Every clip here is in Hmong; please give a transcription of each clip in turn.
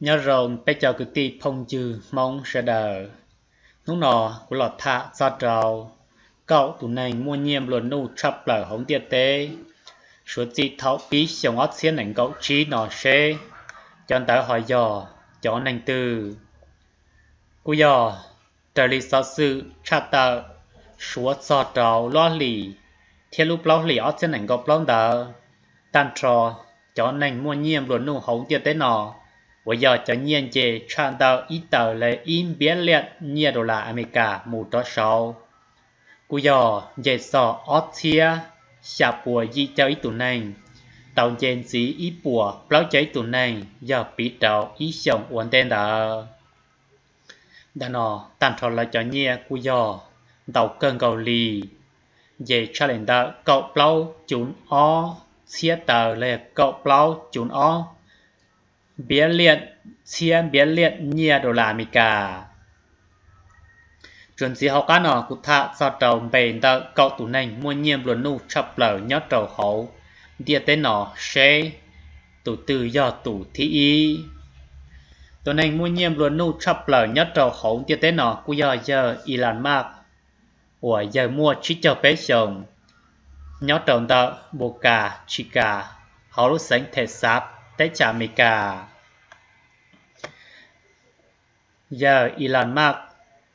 Nyob zoo peb cov kwv tij phooj ywg Hmoob sawv daws. Hnub no kuv los tham txog rau kaum tus neeg muaj nyiaj nplua nuj tshaj plaws hauv ntiaj teb, suav txij thaum pib xyoo ob txhiab nees nkaum tsib no seb cov ntawd ho yog cov neeg twg. Kuj yog raws li xov xwm tshaj tawm suav txog rau lub ob hlis thiab lub plaub hlis ob txhiab nees nkaum plaub ntawd, tag nrho cov neeg muaj nyiaj nplua nuj hauv ntiaj teb no uas yog cov nyiaj nce tshaj ntawm ib tawm li ib npiab liaj nyiaj dollar Amelikas mus rov saud, kuj yog nce txog ob txhiab xya puas yim caum ib tus neeg, tau nce ntxiv ib puas plaub caug ib tus neeg yog piv rau ib xyoos ua ntej ntawd. Ntawm no tag nrho lawv cov nyiaj kuj yog ntau kawg nkaus li, nce tshaj li ntawm kaum plaub cum ob txhiab tawm los yog kaum plaub cum ob npiab liaj, txhiab npiab liaj nyiaj dollar Amelikas. Tsuas ntxiv hauv qab no kuv tham txog rau npe ntawm kaum tus neeg muaj nyiaj nplua nuj tshaj plaws nyob rau hauv ntiaj teb no seb tus twg yog tus thib ib. Tus neeg muaj nyiaj nplua nuj tshaj plaws nyob rau hauv ntiaj teb no kuj yog yawg Elon Musk uas yawg muaj tsib caug peb xyoos, nyob rau ntawm Boca Chica hauv lub xeev Texas teb chaws Amelikas. Yawg Elon Musk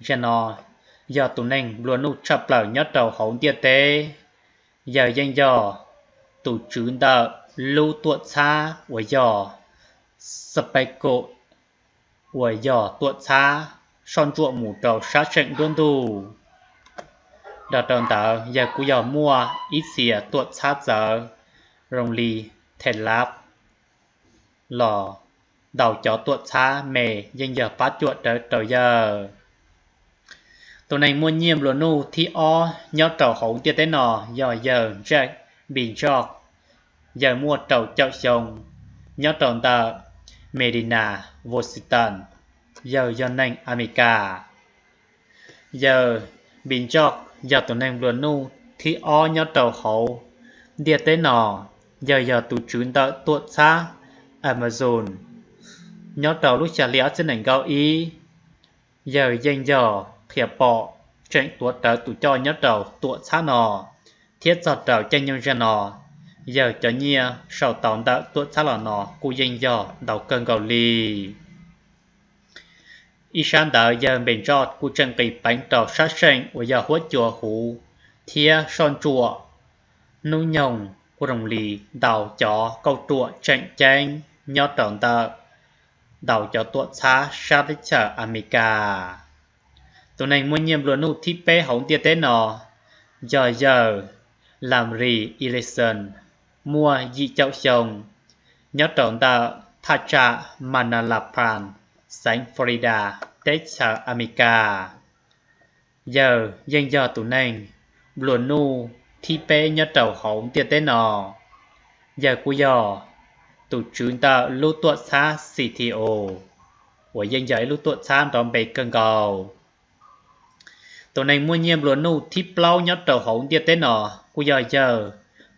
zaum no yog tus neeg nplua nuj tshaj plaws nyob rau hauv ntiaj teb. Yawg yeej yog tus tswv ntawm lub tuam txhab uas yog SpaceX, uas yog tuam txhab soj ntsuam mus rau sab seem nruab ntug. Nrog rau ntawd yawg kuj yog muaj ib txhia tuam txhab txawv zoo li Tesla los ntau cov tuam txhab me yeej yog pab cuam rawv rau yawg. Tus neeg muaj nyiaj nplua nuj thib ob nyob rau hauv ntiaj teb no yog yawg Jeff Bezos. Yawg muaj rau caum xyoo, nyob rau ntawm Medina, Washington. Yawg yog neeg Amelikas. Yawg Bezos yog tus neeg nplua nuj thib ob nyob rau hauv ntiaj teb no. Yawg yog tus tswv ntawm tuam txhab Amazon nyob rau lub xya hli ob txhiab nees nkaum ib. Yawg yeej yog qhia pom tseem tuav rawv tus coj nyob rau tuam txhab no, thiab txog rau caij nyoog zaum no yawg cov nyiaj sau tau ntawm tuam txhab los no kuj yeej yog ntau kawg nkaus li. Ib sab ntawd yawg Bezos kuj tseem nqis peev rau sab seem uas yog huab cua huv thiab soj ntsuam. Hnub nyoog kuj zoo li ntau cov kauj ruam tseem ceeb nyob rau ntawm ntau cov tuam txhab sab teb chaws Amelikas. Tus neeg muaj nyiaj nplua nuj thib peb hauv ntiaj teb no yog yawg Larry Ellison, muaj yim caum xyoo, nyob rau ntawm thaj tsam Manalapan, xeev Florida, teb chaws Amelikas. Yawg yeej yog tus neeg nplua nuj thib peb nyob rau hauv ntiaj teb no. Yawg kuj yog tus tswv ntawm lub tuam txhab Citeo, uas yeej yog ib lub tuam txhab nrov npe kawg nkaus. Tus neeg muaj nyiaj nplua nuj thib plaub nyob rau hauv ntiaj teb no kuj yog yawg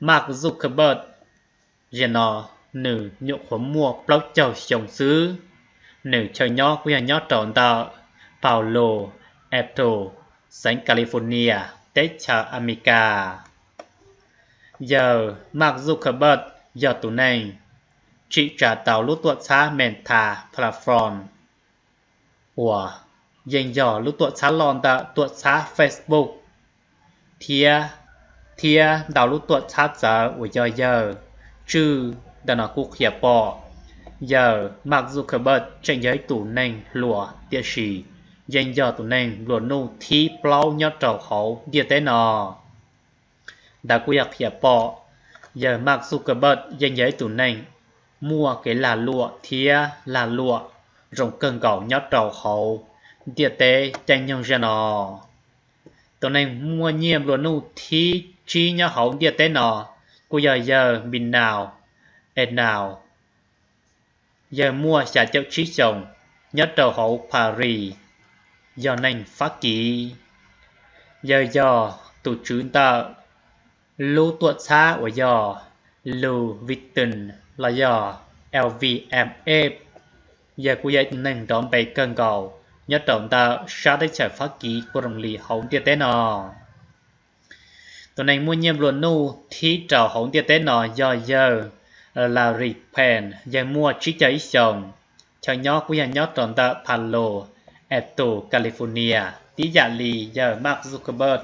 Mark Zuckerberg. Zaum no nws nyuam qhuav muaj plaub caug xyoo xwb. Nws chaw nyob kuj yog nyob rau ntawm Palo Alto, xeev California, teb chaws Amelikas. Yawg Mark Zuckerberg yog tus neeg tsim tsa tau lub tuam txhab Meta Platform, uas yeej yog lub tuam txhab loj ntawm tuam txhab Facebook thiab, thiab ntau lub tuam txhab txawv uas yog yawg tswj. Ntawm no kuj qhia pom yawg Mark Zuckerberg tseem yog ib tus neeg hluas tiam sis yeej yog tus neeg nplua nuj thib plaub nyob rau hauv ntiaj teb no. Ntawd kuj yog qhia pom yawg Mark Zuckerberg yeej yog ib tus neeg muaj kev lag luam thiab lag luam zoo kawg nkaus nyob rau hauv ntiaj teb caij nyoog zaum no. Tus neeg muaj nyiaj nplua nuj thib tsib nyob hauv ntiaj teb no kuj yog yawg Bernard Arnault. Yawg muaj xya caum tsib xyoos, nyob rau hauv Paris, yog neeg Fab Kis. Yawg yog tus tswv ntawm lub tuam txhab uas yog Louis Vuitton los yog L V M H. Yawg kuj yog ib tug neeg nrov npe kawg nkaus nyob rau ntawm sab teb chaws Fab Kis kuj zoo li hauv ntiaj teb no. Tus neeg muaj nyiaj nplua nuj thib rau hauv ntiaj teb no yog yawg Larry Page, yawg muaj tsib caug ib xyoos, chaw nyob kuj yog nyob rau ntawm Palo Alto, California, tib yam li yawg Mark Zuckerberg,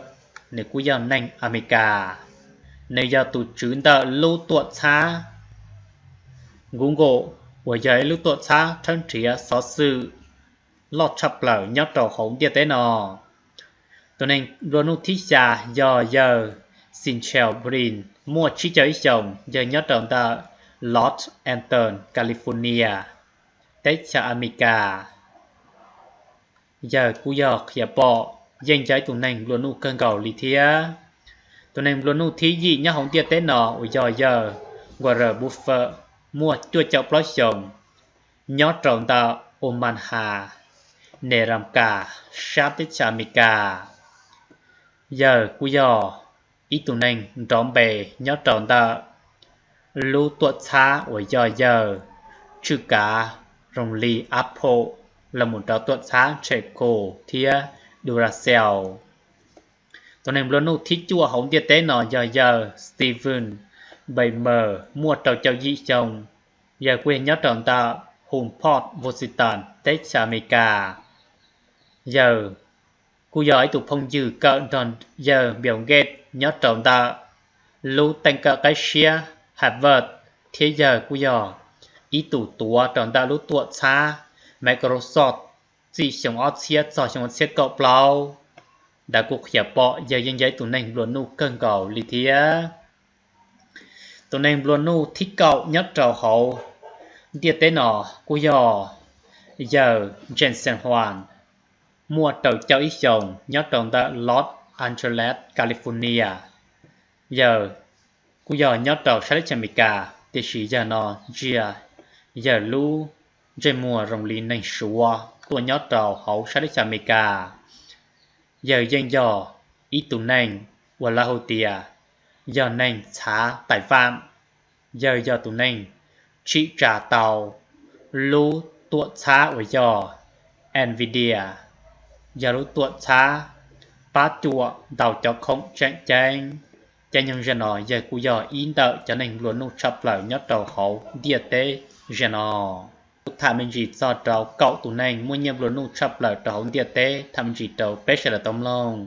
nws kuj yog neeg Amelikas. Nws yog tus tswv ntawm lub tuam txhab Google, uas yog ib lub tuam txhab tshawb nrhiav xov xwm loj tshaj plaws nyob rau hauv ntiaj teb no. Tus neeg nplua nuj thib xya yog yawg Sergey Brin, muaj tsib caug ib xyoos, yawg nyob rau ntawm Los Angeles, California, teb chaws Amelikas. Yawg kuj yog qhia pom yeej yog ib tug neeg nplua nuj kawg nkaus li thiab. Tus neeg nplua nuj thib yim nyob hauv ntiaj teb no uas yog yawg Warren Buffett, muaj cuaj caum plaub xyoos, nyob rau ntawm Omaha, Nebraska, sab teb chaws Amelikas. Yawg kuj yog ib tug neeg nrov npe nyob rau ntawm lub tuam txhab uas yog yawg tswj kav zoo li Apple los mus rau tuam txhab Seiko thiab Duracell. Tus neeg nplua nuj thib cuaj hauv ntiaj teb no yog yawg Steven Ballmer, muaj rau caum yim xyoo. Yawg kuj yog nyob rau ntawm Huffport, Washington, teb chaws Amelikas. Yawg kuj yog ib tug phooj ywg kawm nrog yawg Bill Gates nyob rau ntawm lub teem kawm qab siab Harvard, thiab yawg kuj yog ib tug tuav rau ntawm lub tuam txhab Microsoft txij xyoo ob txhiab txog xyoo ob txhiab kaum plaub. Ntawd kuj qhia pom yawg yeej yog ib tug neeg nplua nuj kawg nkaus li thiab. Tus neeg nplua nuj thib kaum nyob rau hauv ntiaj teb no kuj yog yawg Jensen Huang, muaj rau caum ib xyoos, nyob rau ntawm Los Angeles, California. Yawg kuj yog nyob rau sab teb chaws Amelikas, tiam sis yawg no ntsia yawg lub ntsej muag zoo li neeg Suav tuaj nyob rau hauv sab teb chaws Amelikas. Yawg yeej yog ib tug neeg uas lawv hu tias yog neeg txhav tais fam. Yawg yog tus neeg tsim tsa tau lub tuam txhab uas yog Nvidia, yog lub tuam txhab pab cuam ntau cov khoom tseem ceeb. Caij nyoog zaum no yawg kuj yog ib ntawm cov neeg nplua nuj tshaj plaws nyob rau hauv ntiaj teb zaum no. Kuv tham me ntsis txog rau kaum tus neeg muaj nyiaj nplua nuj tshaj plaws rau hauv ntiaj teb, tham me ntsis rau peb sawv daws tau mloog.